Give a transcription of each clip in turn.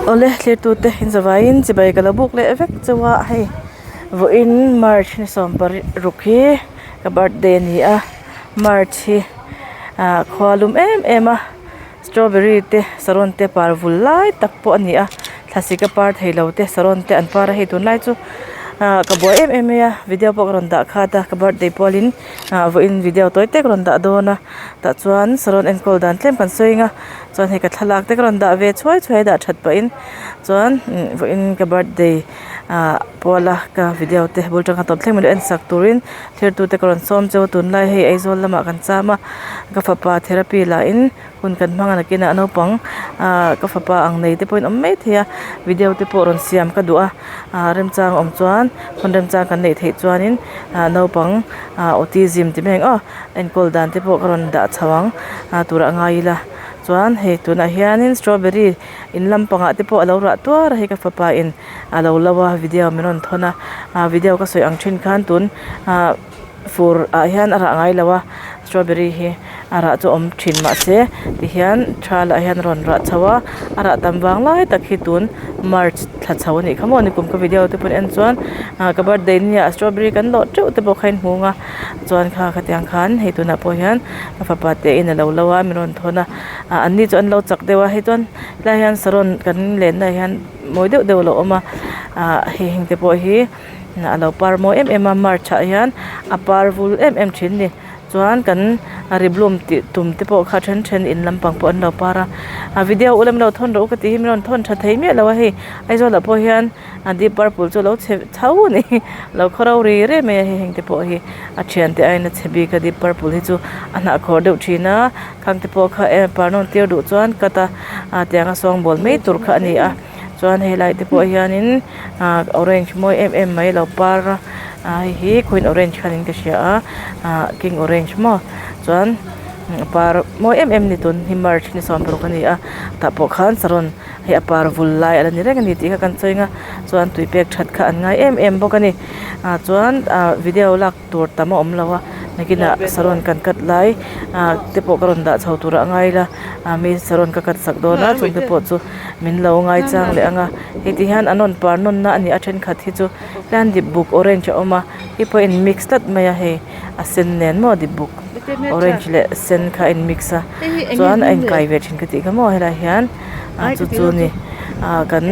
Awle thlirtute inzavaiin chibai ka lo buk leh vek chauh a hei vawiin march ni sawm paruk hi ka birthday a ni a march hi ah khua lum em em a strawberry te saron te par vul lai tak pawh a ni a thlasik a par theilo te saron te an par a hei tunlai chu ah ka buai em em mai a video pawh ka rawn dah khat a ka birthday pualin ah vawiin video tawi te ka rawn dah dawn a tah chuan saron enkawl dan tlem kan sawi ang a. Chuan hei ka thlalak te ka rawn dah ve chhuai chhuai a dah that pahin chuan vawiin ka birthday ah puala ka video te bul tanga tawp thleng mai lo en sak turin thirtu te ka rawn sawm cheu a tunlai hei Aizawl lamah kan cham a ka fapa therapy lah in hun kan hmang a nakinah naupang ah ka fapa ang nei te pawhin awm mai thei a video te pawh rawn siam ka duh a ah remchang awm chuan hun remchang kan neih theih chuanin ah naupang ah autism ti mai ang aw. Enkawl dan te pawh ka rawn dah chho ang a turah ngai ila chuan hei tunah hianin strawberry in lampangah te pawh alo rah tuar a hei ka fapa in alo lo a video min rawn thawn a ah video ka sawi ang thin khan tun ah fur ah hian a rah ngai lo a strawberry hi a rah chu awm thin mahse tihian thal ah hian a rawn rah chho a a rah tam vang lai tak hi tun march thla chho anih kha maw nikum ka video te pawh en chuan ah ka birthday ni ah strawberry kan lawh teuh te pawh kha in hmu ang a. Chuan kha khatiang khan hei tunah pawh hian ka fapa te in alo lo a min rawn thawn a ah an ni chu an lo chak deuh a hei chuan helaiah hian saron kan lenna ah hian mawi deuh deuh alo awm a ah hei heng te pawh hi alo par mawi em em a march ah hian a par vul em em thin a ni chuan kan ri bloom tih tum te pawh kha then then in lampang pawh an lo par a a video ula min lo thawn rawh u ka tih hi min rawn thawn tha thei miah lo a hei Aizawl ah pawh hian. A deep purple chu alo chhe chho a ni lo khaw ro ri rem mai a hei heng te pawh hi a thiante aiin a chhe bik a deep purple hi chu a hnah khawr deuh thin a khang te pawh kha em par nawn tir duh chuan cut a ah tiang a sawngbawl mai tur kha a ni a chuan helai te pawh hianin ah orange mawi em em mai alo par a ah hei hi queen orange kha niin ka hria a ah king orange maw chuan a par mawi em em a ni tun hi march ni sawmparuk a ni a tah pawh khan saron. Hei a par vul lai ala ni reng a ni tih kha kan sawi ang a chuan tui pek that kha an ngai em em bawk a ni ah chuan ah video lak tur tam a awm lo a nakinah saron kan cut lai ah te pawh ka rawn dah chho turah a ngai ila ah mi saron ka cut sak dawn a chung te pawh chu min lo ngai chang leh ang a heti hian an rawn par nawn na a ni a thenkhat hi chu hian dip buk orange a awm a hei pawh a in mix tlat mai a hei a sen nen maw dip buk orange leh sen kha a in mix a chuan a inkai ve thin ka tih kha maw helaiah hian. ah chu chu ni ah kan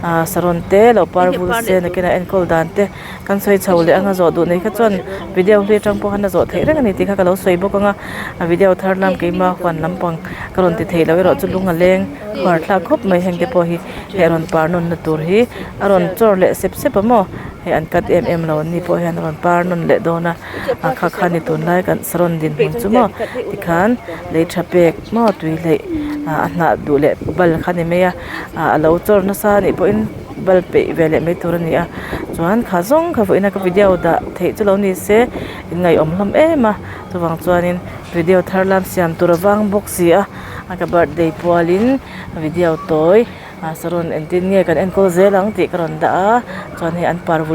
ah saron te lo par vul se nakinah enkawl dan te kan sawi chho leh anga zawh duh nei kha chuan video hlui atang pawh khan a zawh theih reng a ni tih kha ka lo sawi bawk ang a a video thar lam keima huan lampang ka rawn ti theih loh erawh chu lung a leng huar thlak khawp mai heng te pawh hi hei a rawn par nawn na tur hi a rawn chawr leh sep sep a maw hei an cut em em lo an ni pawh hian a rawn par nawn leh dawn a a kha kha ni tunlai kan saron dinhmun chu maw tikhan lei tha pek maw tui hleih ah a hnah duh leh bal kha ni mai a ah alo chawr nasa anih pawhin bal peih ve leh mai tur a ni a chuan kha zawng kha vawiin a ka video dah theih chu lo ni se in ngaihawm hlawm em a chuvang chuanin video thar lam siam tur a vang bawk si a a ka birthday pualin video tawi ah saron engtin nge kan enkawl zel ang tih ka rawn dah a chuan hei an par.